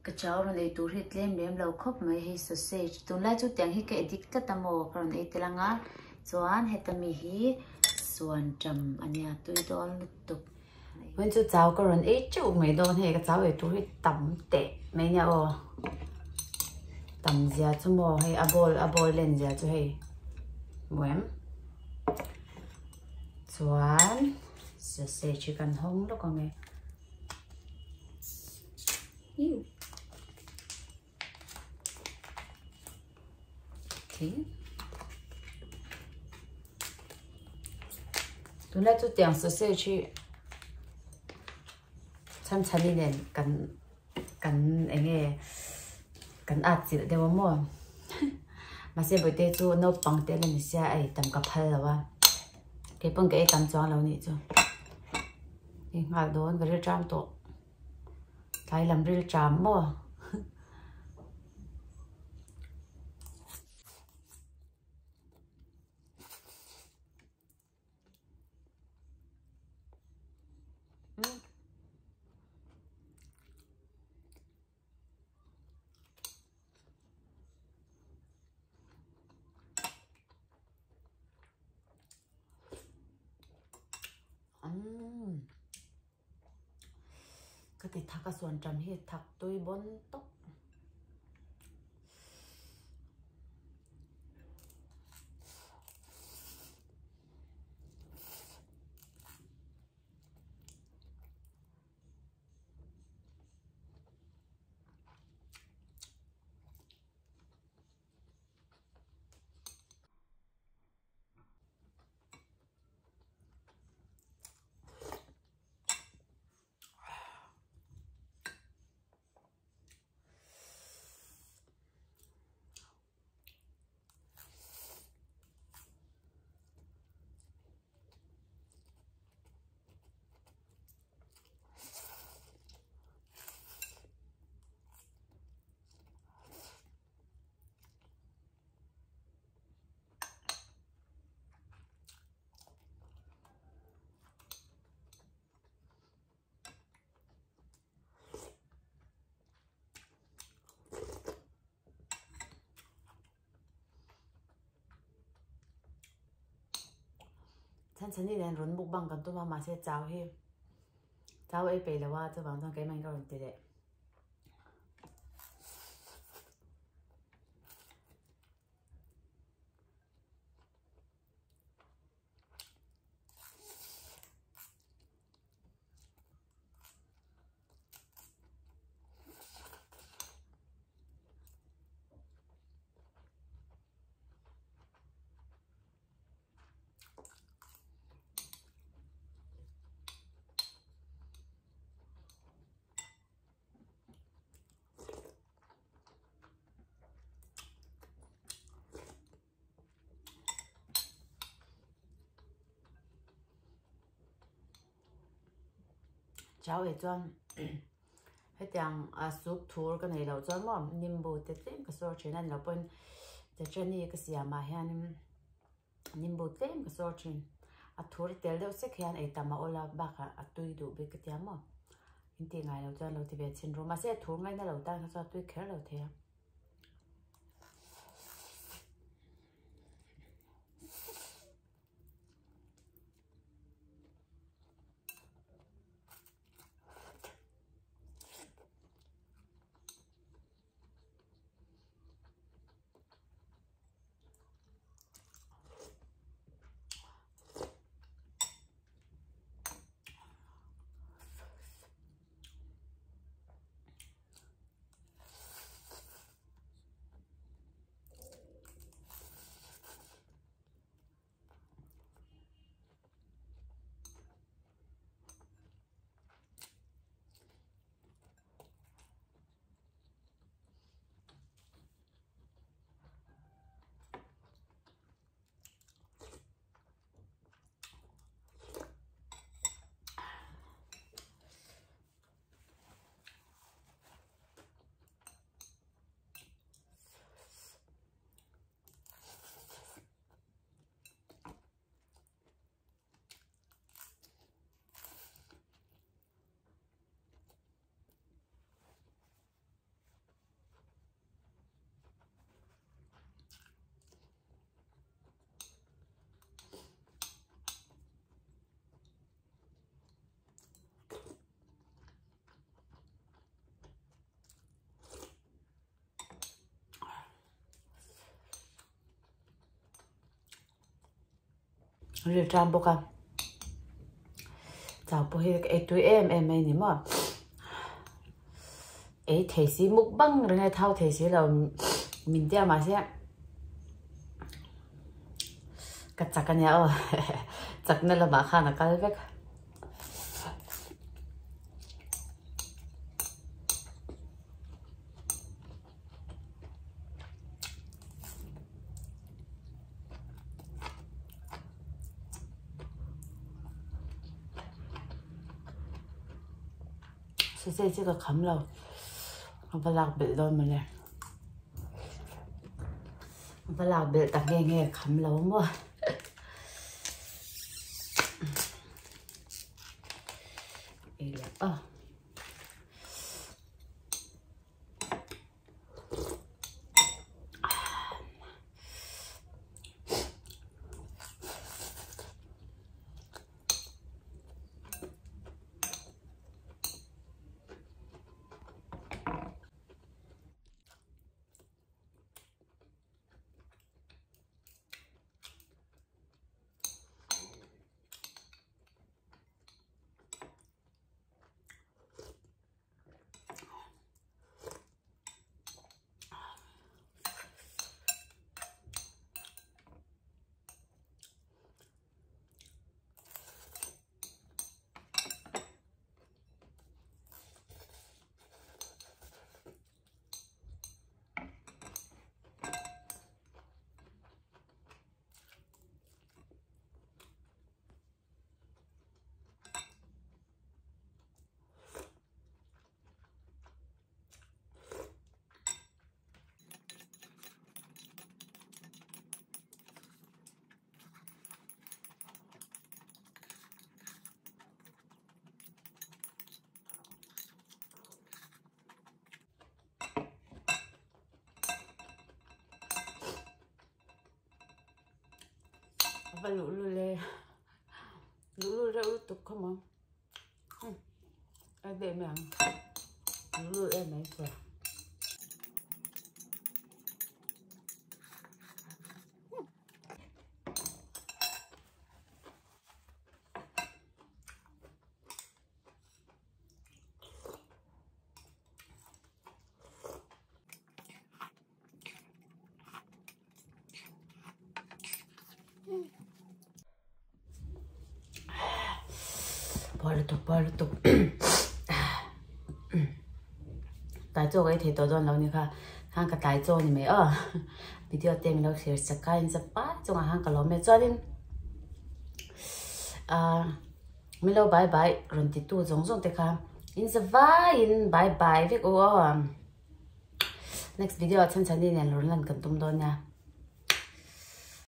Ka chau rawn ei tur hi tlem lem lo khawp mai hei sausage tunlai chu tiang hi ka addict tlat a maw ka rawn ei tel anga chuan heta mi hi suan ṭam a nia tui dawn lutuk. Vawiin chu chau ka rawn ei teuh mai dawn hei ka chau ei tur hi tam teh mai nia aw tam zia chu maw hei a bowl a bowl len zia chu hei hmu em chuan sausage hi kan hawng lawk ang e. Tunlai chu tiang sausage hi chhan chhani nen kan kan eng nge kan at chilh deuh a maw mahse bawihte chu naupang te la ni sia a ei tam ka phal lo a keipawn ka ei tam chuang lo nih chu hei nghal dawn ka rilṭam tawh. Tlai lam ril ṭam maw? Ka ti thak a sawn ṭam hi thak tui bawn tawp. Chhan chhani nen rawn mukbang kan tum a mahse chau hi chau ei peih lo a chuvang chuan keimah in ka rawn ti leh. Chau e chuan hetiang a soup thur ka nei loh chuan maw nimbu te tlem ka sawr thin a ni lo pawhin chutney ka siam ah hianin nimbu tlem ka sawr thin a thur tel deuh sek hian ei tam a awl a bakah a tui duh bik ka tia maw in tih ngai loh chuan lo ti ve chhin ru mahse a thur ngaina lo tan kha chuan a tui kher lo thei a. Ril ṭam bawk a, chau pawh hi ka ei tui em em mai a ni maw. Ei thei si mukbang reng a thau thei si lo min tia mahse ka chak a nia aw chakna lamah khan a kal vek. Sausage hi ka kham lo a va lak belh dawn mawle a va lak belh tak nge nge kham lo maw ei leh aw. A va luhlul e luhlul reuh lutuk kha maw a deh mai ang luhlul em mai chu. Puar lutuk puar lutuk tlai chaw ka ei thei tawh dawn lo ni kha khan ka tlai chaw ni mai aw video te min lo thlir chak a inzep pai chungah khan ka lawm e chuanin ah min lo bye bye rawn ti tu zawng zawng te kha inzep vaiin bye bye vek u aw. Next video ah chhan chhani nen rawn lan kan tum dawn nia.